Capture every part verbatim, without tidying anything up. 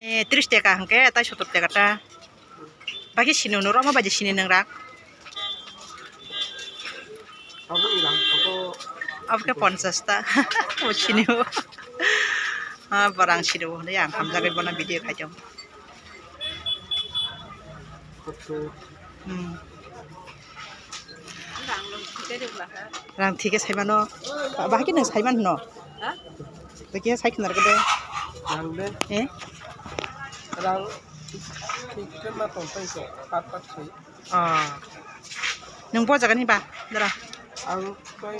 Eh, tris taka hwnkhe, tai sotor taka ta. Bagi sini no, roma baji sini nang rak. Abo ilang photo. Abo khe ponchas ta. O sini o. Ah, borang sini o, ya, hamjagwi bono video khaijong. Photo. Hmm. Rang thike saimano. Bahai khe nang saiman no? Bahai khe sai khna rwgwde. Rang de. Eh? Rang thike ma tong tai se, pat pat sai. Oh. Nang bo jaga ni ba, dara? Ang tai,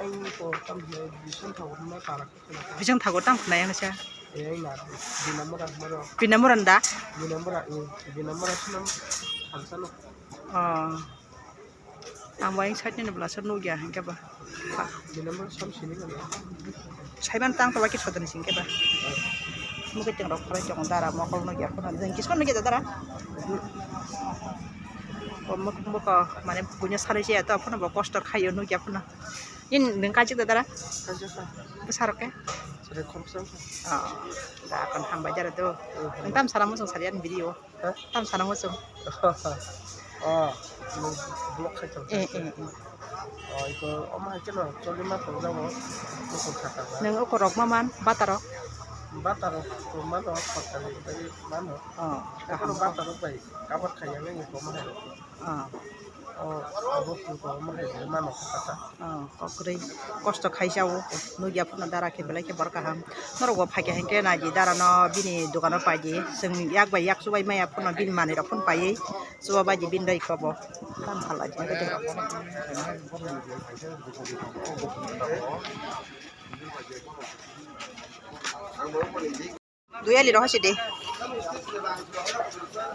ang to tam he, bisan thago ma para. Bising thago tam khna yang sa. Eh, na, Binamura, maro. Binamura nda? Binamura, eh, Binamura sinam hamsano. Oh. Ang waing side ni bwlasa nukya hwnkhe ba. Binamura sam sini kano. Saiman tang tola ki sodan sing khe ba. Mukhe teng rok khalai tong dara mokol nukya phano. Jeng kisko nukya dara. Bo muk-, muko mane buino salai se to phano bo kosto khaio nukya phano. In nung kajik da dara? Kajik ka. Bwsarok khe? Sere khoroksa. Oh, da kon hambai jara do. Mhm. Nung tam sana muchung sari ani video. Ha? Tam sana muchung. Oh, nung block khai tong. Eh, eh, eh. Oh, iko oma hai keno choli ma tong jabo. Muchung kha ta ba. Nung oko rok ma man, bata rok? Bata rok ko mano, khorkari bai mano. Oh, kaham. Bata rok bai kabar khai yang iko ma hai. Oh. Oh, abo khe ko ma hai mano kha ta. Oh, kokrwi kosto khaisa o, nukya phano dara khe belai khe borok kaham. Norok bo phaikha hinkhe naidi dara no bini dogano paidi, chwng yak bai yak chubai maya phano bini manwi rok phano paiwi chuba baidi bini dai kobo. Tam phala di. Duyali roho sidi.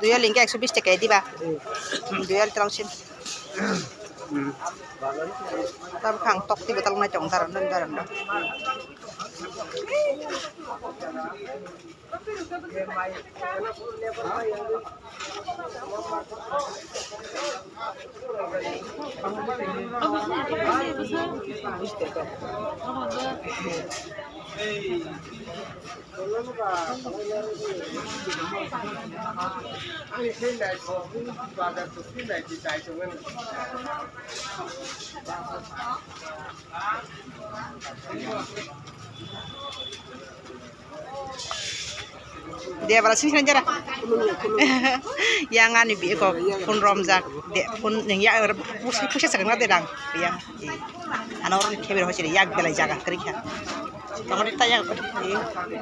Duyali hingke ekso bis taka diba. Duyali terang sin. Tam khang tok tiba tal nai tong daram daram daram. Dia bara sini sini jara. Yang ani bi ko phone romjak de phone ning ya pusi pusi sakna de dang yang. Ano orang kebir hosi yak belai jaga kerja. Tongoni ta yak.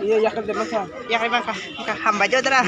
Iya yak de masa. Yak maka ka hamba jodra.